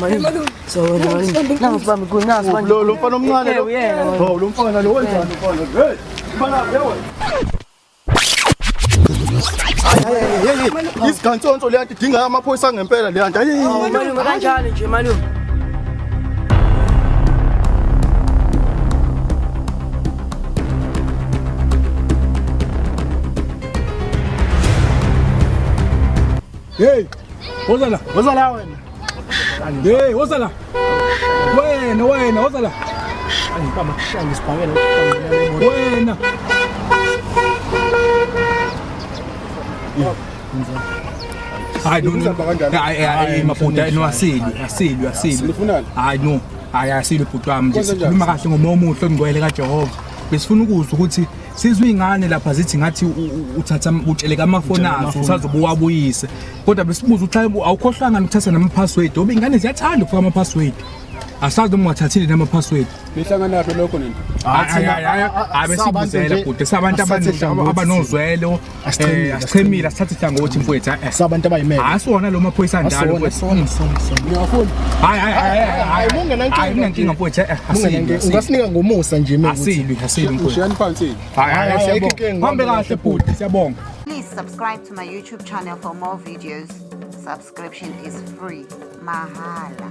Malume. Sawubona malume. Nangu sibambe kunasi manje. Lo lo mfana omncane lo. Uyena. Hawu lo mfana lo wenzani mfana? Hey, mfana yewe. Hayi hayi hey, isigantsonso le yanto idinga amaphoyisa ngempela le yanto. Hayi. Malume kanjani nje malume? Hey, woza la. Woza la wena. Hey, woza la. Wena, wena, woza la. Angipama kushaya isibhakela. Wena. Hayi no no. Hayi hayi mabhuda no asilwi, asilwi, asilwi. Nifunani? Hayi no. Hayi asilwi bhuti wami nje Kwenzenjani? sikhuluma kahle ngomoya omuhle ongcwele kaJehova. Besifuna ukuzwa ukuthi sizwe ingane lapha zithi ngathi uthatha utsheleka amafoni azo usazobe uwabuyise. Kodwa besibuza ukuthi hayi bo, awukhohlwanga ukuthatha nama password ngoba ingane ziyathanda ukufaka ama password. Asazi noma ungathathile nama password. Nihlanganaphi lokho nina? Hayi hayi hayi hayi besibuzela bhuti sabantu abanozwelo Asichemile, asichemile asithathe ihlangothi mfowethu eh Sabantu abayimele. asiwona lo maphoyisa anjalo mfowethu. Niyawafuna? Hayi hayi hayi Hayi, mungenankinga hayi unenkinga mfowethu eh asilwi Ungasinika ngomusa nje mina. asilwi asilwi mfowethu. Ushiyani phansi. Hayi hayi Hayi, ayikho siyabonga. inkinga. Hambe kahle bhuti siyabonga. Please subscribe to my YouTube channel for more videos. Subscription is free. Mahala.